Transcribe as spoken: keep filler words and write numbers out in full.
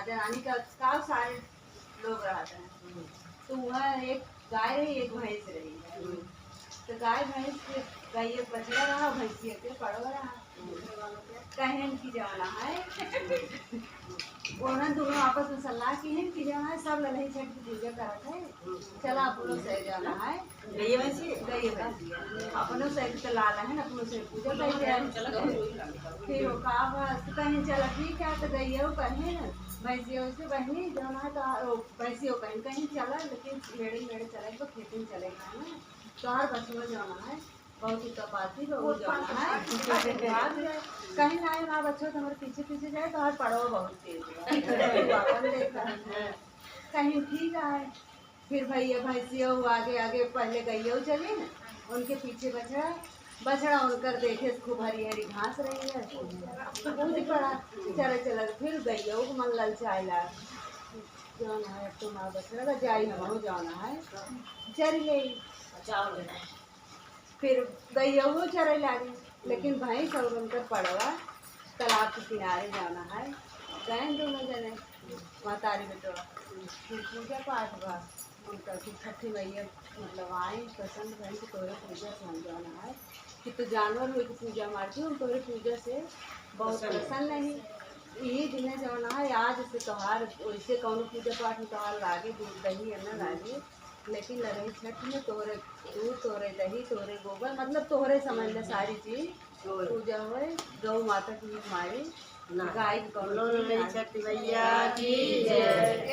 जनानी का, का सारे लोग रहत हैं। तो वहाँ एक गाय रही, एक भैंस रही। तो गाय भैंस के, गाय एक बछड़ा रहा, भैंसिया के पड़वा रहा। कहेन कि जौना है, उन्हन दोनों आपस में सलाह किहेन कि जौना है, सब ललही छठ की पूजा करत है, चला अपनो से जौना है, गइया भैंसी? गइया भैंसी। अपनो से तो लाल है, अपनो से पूजा कर दे। फिर वो का बा, तो कहेन चला ठीक है, तो गइया कहेन, भैंसिया उसे बहनी जौना है, तो आ, ओ, भैंसिया कहेन, कहेन चला, लेकिन मेड़े मेड़े चले, तो खेते में चले ना, तोहार बछवा जौना है, बहुत ही कपाती बा, वो जौना है, भाग जाए। कहीं ना आए, ना बच्चों, तुम्हारे पीछे पीछे जाए, तुम्हारे पड़वा बहुत तेज बा। तू अपन देखा। कहीं ठीक है। फिर भैया भैंसिया वो आगे आगे, पहले गइया चली ना, उनके पीछे बछड़ा, बछड़ा उनकर देखे खूब हरी हरी घास रही है, कूद पड़ा, चले चले। फिर गइया को मन ललचाए लाग, जौन है, अब तो माँ बछड़ा का जाई, हम जौन है, चल गई। फिर गइया वो चरे लागे, लेकिन भैंस और उनकर पड़वा तालाब के किनारे जौना है, गए दोनों जने, महतारी बेटवा। फिर पूजा पाठ बा उनकर, फिर छठी मैया मतलब आई, प्रसन्न भई कि तोहरे पूजा से हम जौना है, कि तू जानवर हुए की पूजा मारती, हम तोहरे पूजा से बहुत प्रसन्न ही। यही दिने जौना है, आज से तोहार वैसे कौनो पूजा पाठ में तोहार लागे, दूध दही है ना लागे, लेकिन ललही छठ में तोहरे दूध, तोहरे दही, तोहरे गोबर, मतलब तोहरे समझ ले सारी चीज पूजा होए। गौ माता की मारी, गाय की कौनो चीज ना। छठ मैया की जय।